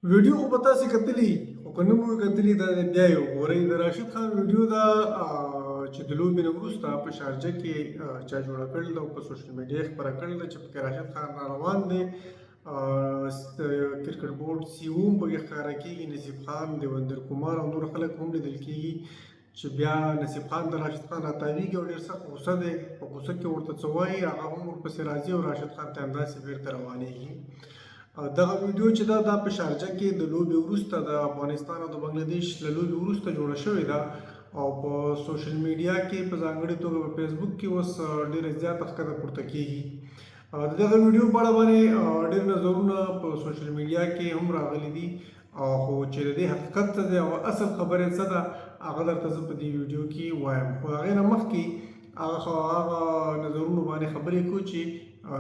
ویډیو خو به تاسې کتلي، خو که نه مو وي کتلي، دا دی بیا یې وګورئ. د راشد خان ویډیو ده چې د لوبې نه وروسته په شارجه کې چا جوړه کړې ده او په سوشل میډیا یې خپره کړې ده چې پکې راشد خان را روان دی. کرکټ بورډ سی او هم پکې ښکاره کېږي، نصیب خان، دیوندر کمار او نور خلک هم لیدل کېږي، چې بیا نصیب خان د راشد خان راتاویږي او ډېر سخت غوسه دی. په غوسه کې ورته څه وایي، هغه هم ورپسې راځي او راشد خان ته همداسې بېرته روانېږي. دغه ویډیو چې ده، دا په شارجه کې د لوبې وروسته، د افغانستان او د بنګلادیش له لوبې وروسته جوړه شوې ده او په سوشل میډیا کې، په ځانګړي توګه په فیسبوک کې اوس ډېره زیاته ښکته پورته کېږي. د دغه ویډیو په اړه باندې ډېر نظرونه په سوشل میډیا کې هم راغلي دي، خو چې د دې حقیقت څه دی او اصل خبره څه ده، هغه درته زه په دې ویډیو کې وایم. خو هغې نه مخکې هغه نظرونو باندې خبرې کوو چې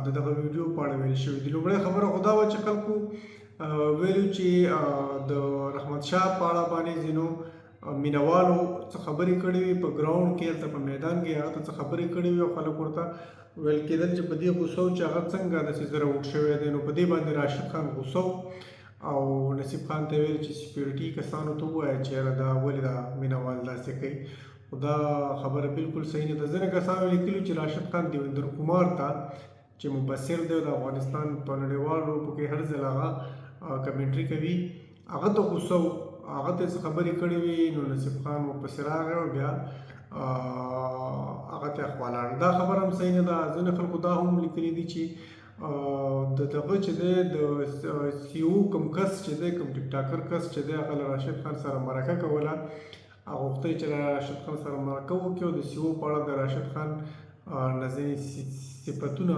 د دغه ویډیو په اړه ویل شوي دي. لومړی خبره خو دا وه چې خلکو ویلو چې د رحمت شاه په اړه باندې ځینو مینوالو څه خبرې کړې وي په ګراوند کې، هلته په میدان کې هغه ته څه خبرې کړې وي او خلک ورته ویل کېدل چې په دې غوسه و چې هغه څنګه داسې زر اوټ شوی دی. نو په دې باندې راشد خان غوسه او نصیب خان ته ویل چې سکیورټي کسانو ته ووایه چې یاره دا ولې دا مینوال داسې کوي، خو دا خبره بالکل صحیح نه ده. ځینې کسانو لیکلي چې راشد خان دیوندر کمار ته، چې مبصر دی او د افغانستان په نړیوالو لوبو کې هر ځل هغه کمنټري کوي، هغه ته غوسه و، هغه ته څه خبرې کړې وې، نو نصیب خان ورپسې راغی او بیا هغه ته اخوا لاړ. دا خبره هم صحیح نه ده. ځینې خلکو دا هم لیکلي دي چې د دغه چې دی، د سی او کوم کس چې دی، کوم ټیک ټاکر کس چې دی، هغه له راشد خان سره مرکه کوله. هغه غوښتل چې له راشد خان سره مرکه وکړي او د سی او په اړه د راشد خان نه ځینې صفتونه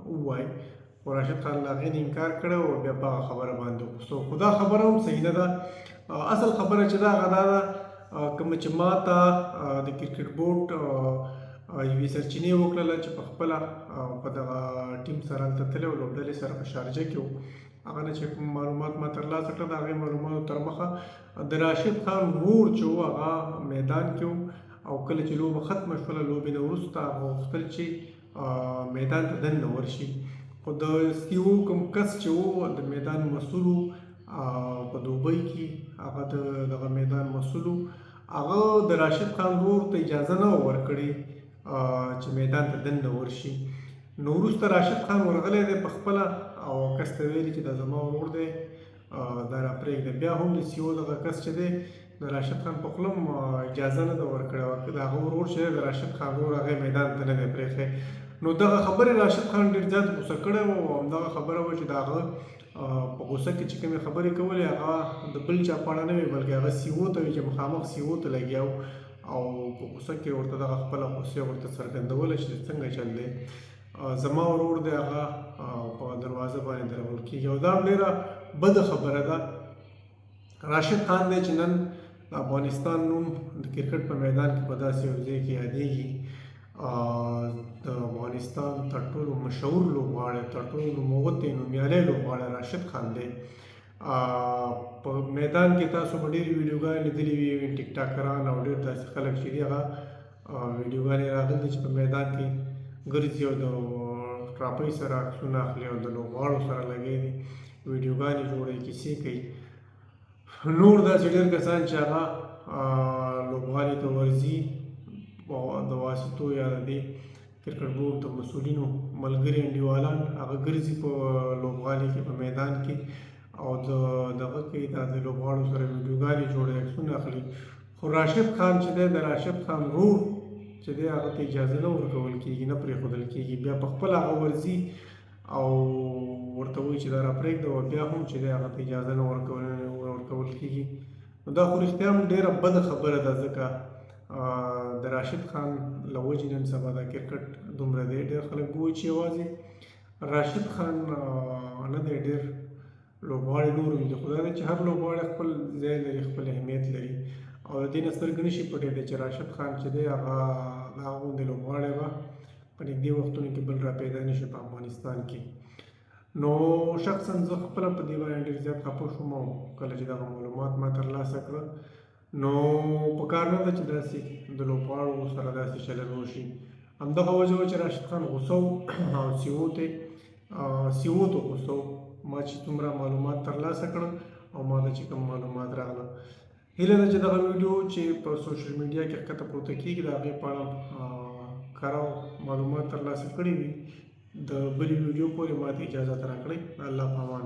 ووایي، خو راشد خان له هغې نه انکار کړی او بیا په هغه خبره باندې غوسه. خو دا خبره هم صحیح نه ده. اصل خبره چې ده، هغه دا ده کومه چې ما ته د کرکټ بورډ یوې سرچینې وکړله چې په خپله په دغه ټیم سره هلته تللی او لوبډلې سره په شارجه کې و. هغه نه چې کوم معلومات ما ترلاسه کړه، د هغې معلوماتو تر مخه د راشد خان ورور چې و، هغه میدان کې و او کله چې لوبه ختمه شوله، لوبې نه وروسته هغه غوښتل چې میدان ته دننه ورشي، خو د سیو کوم کس چې و، د میدان مسول و په دوبۍ کې، هغه د دغه میدان مسول و، هغه د راشد خان ورور ته اجازه نه وه ورکړې چې میدان ته دننه ورشي. نو وروسته راشد خان ورغلی دی په خپله او کس ته ویلي چې دا زما ورور دی، دا را پرېږده. بیا هم د سیو دغه کس چې دی، د راشد خان په خوله هم اجازه نه ده ورکړې او د هغه ورور چې دی، د راشد خان ورور، هغه میدان ته نه دی پرېښی. نو دغه خبرې راشد خان ډېر زیات غوسه کړی و او همدغه خبره وه چې د هغه په غوسه کې چې کومې خبرې کولې، هغه د بل چا په اړه نه وې، بلکې هغه سیو ته وې چې مخامخ سیو ته لګیا و او په غوسه کې ورته دغه خپله غوسه ورته څرګندوله چې څنګه چل دی، زما ورور دی، هغه په دروازه باندې درول کېږي او دا هم ډېره بده خبره ده. راشد خان دی چې نن د افغانستان نوم د کرکټ په میدان کې په داسې یو ځای کې یادېږي، د افغانستان تر ټولو مشهور لوبغاړی، تر ټولو نوموتی نومیالی لوبغاړی راشد خان دی. په میدان کې تاسو به ډېرې ویډیوګانې لیدلې وي، ټیک ټاکران او ډېر داسې خلک چې دي، هغه ویډیوګانې راغلي چې په میدان کې ګرځي او د ټراپۍ سره عکسونه اخلي او د لوبغاړو سره لګې دي، ویډیوګانې جوړوي، کیسې کوي. نور داسې ډېر کسان چې هغه لوبغالي ته ورځي د واسطو یا د دې کرکټ بورډ د مسؤلینو ملګري، انډیوالان، هغه ګرځي په لوبغالي کې، په میدان کې او د دغه کوي، دا د لوبغاړو سره ویډیوګانې جوړوي، عکسونه اخلي. خو راشد خان چې دی، د راشد خان ورور چې دی، هغه ته اجازه نه ورکول کېږي، نه پرېښودل کېږي. بیا په خپله هغه ورځي او ورته وایي چې دا را پرېږده او بیا هم چې دی، هغه ته اجازه نه ورکول کېږي. نو دا خو رښتیا هم ډېره بده خبره ده، ځکه د راشد خان له وجې نن سبا دا کرکټ دومره دی. ډېر خلک وایي چې یوازې راشد خان نه دی، ډېر لوبغاړي نور هم دي، خو دا دی چې هر لوبغاړی خپل ځای لري، خپل اهمیت لري او د دې نه سترګې نه شي پټېدی چې راشد خان چې دی، هغه د هغه غوندې لوبغاړی به په نږدې وختونو کې بل را پیدا نه شي په افغانستان کې. نو شخصا زه خپله په دې باندې ډېر زیات خفه شوم او کله چې دغه معلومات ما ترلاسه کړه. نو په کار نه ده چې داسې د لوبغاړو سره داسې چلن وشي. همدغه وجه وه چې راشد خان غوسه و او سیو ته غوسه و. ما چې څومره معلومات ترلاسه کړل، او ما ته چې کوم معلومات راغله. هیله ده چې دغه ویډیو چې په سوشل میډیا کې ښکته پورته کېږي، د هغې په اړه کره معلومات ترلاسه کړي وي. د بلې ویډیو پورې ماته اجازه راکړئ. الله په امان.